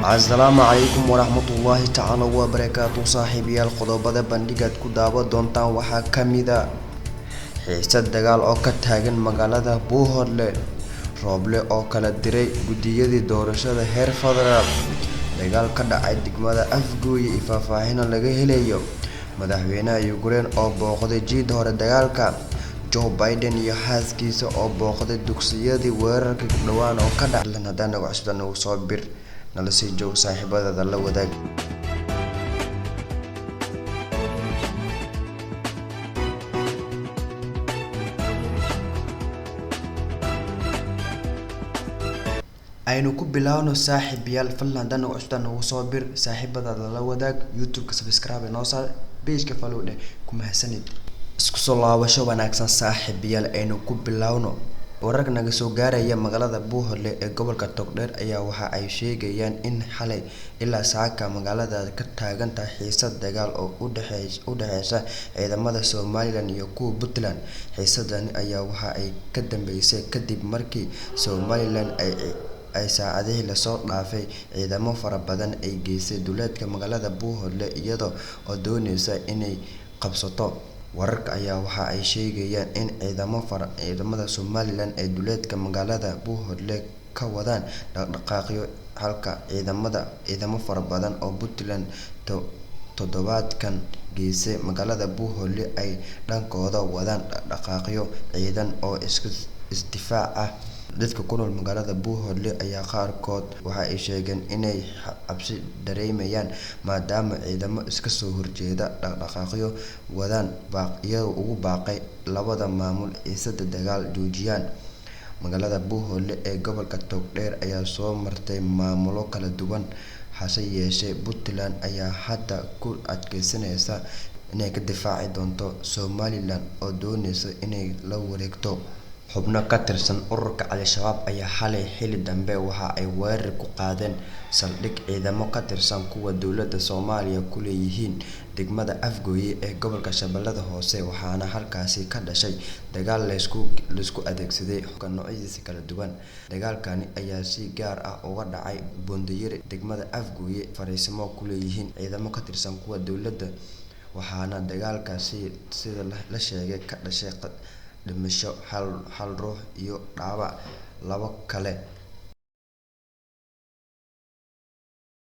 Asalaamu calaykum waraxmatullaahi tacaala wabarakaatu. Saaxiibayaal, qodobada bandhigaad ku daawan doontaan waxaa ka mid a xiisad dagaal oo ka taagan magaalada Buuhoodle, Rooble oo kala diray guddiyadii doorashada heer federaal, dagaal ka dhacay degmada Afgooye iyo faahfaahin laga helayo, madaxweynaha Ukraine oo booqday jiidda hore dagaalka, Joe Biden iyo xaaskiisa oo booqday dugsiyadii weerarka dhowaan oo ka dhacay. Haddaan nagu cusubta nagu soo bir, nala sii joog, saaxiibadaada la wadaag. Aynu ku bilaawno saaxiibayaal, fadlan haddaan nagu cusubta nagu soo bir, saaxiibadaada la wadaag, YouTube-ka subscribe noo saar, page-ka follow dheh, ku mahadsanid. Isku soo laabasho wanaagsan saaxiibayaal, aynu ku bilaawno. Wararka naga soo gaaraya magaalada Buuhoodle ee gobolka Togdheer ayaa waxa ay sheegayaan in xalay ilaa saaka magaalada ka taagan tahay xiisad dagaal oo u dhexeysa ciidamada Somalilan iyo kuwa Puntland. Xiisadani ayaa waxa ay ka dambeysay kadib markii Somalilan ay saacadihii lasoo dhaafay ciidamo fara badan ay geysay duleedka magaalada Buuhoodle, iyada oo dooneysa inay qabsato. Wararka ayaa waxa ay sheegayaan in ciidamada Somalilan ay duleedka magaalada Buuhoodle ka wadaan dhaqdhaqaaqyo, halka ciidamo fara badan oo Puntland toddobaadkan geysay magaalada Buuhoodle ay dhankooda wadaan dhaqdhaqaaqyo ciidan oo isdifaac ah. Dadka ku nool magaalada Buuhoodle ayaa qaarkood waxa ay sheegeen inay cabsi dareemayaan maadaama ciidamo iska soo horjeeda dhaqdhaqaaqyo wadaan, iyagoo ugu baaqay labada maamul xiisada dagaal joojiyaan. Magaalada Buuhoodle ee gobolka Togdheer ayaa soo martay maamulo kala duwan, hase yeeshee Puntland ayaa hadda ku adkeysaneysa inay ka difaaci doonto Somalilan oo dooneysa inay la wareegto. Xubno ka tirsan ururka Al-Shabaab ayaa xalay xilli dambe waxa ay weerar ku qaadeen saldhig ciidamo ka tirsan kuwa dowladda Soomaaliya ku leeyihiin degmada Afgooye ee gobolka Shabeellaha Hoose, waxaana halkaasi ka dhashay dagaal la isku adeegsaday hubka noocyadiisa kala duwan. Dagaalkani ayaa si gaar ah uga dhacay Buundayeri, degmada Afgooye, fariisimo ku leeyihiin ciidamo ka tirsan kuwa dowladda, waxaana dagaalkaasi sida la sheegay ka dhashay dhimasho hal ruux iyo dhaawac labo kale.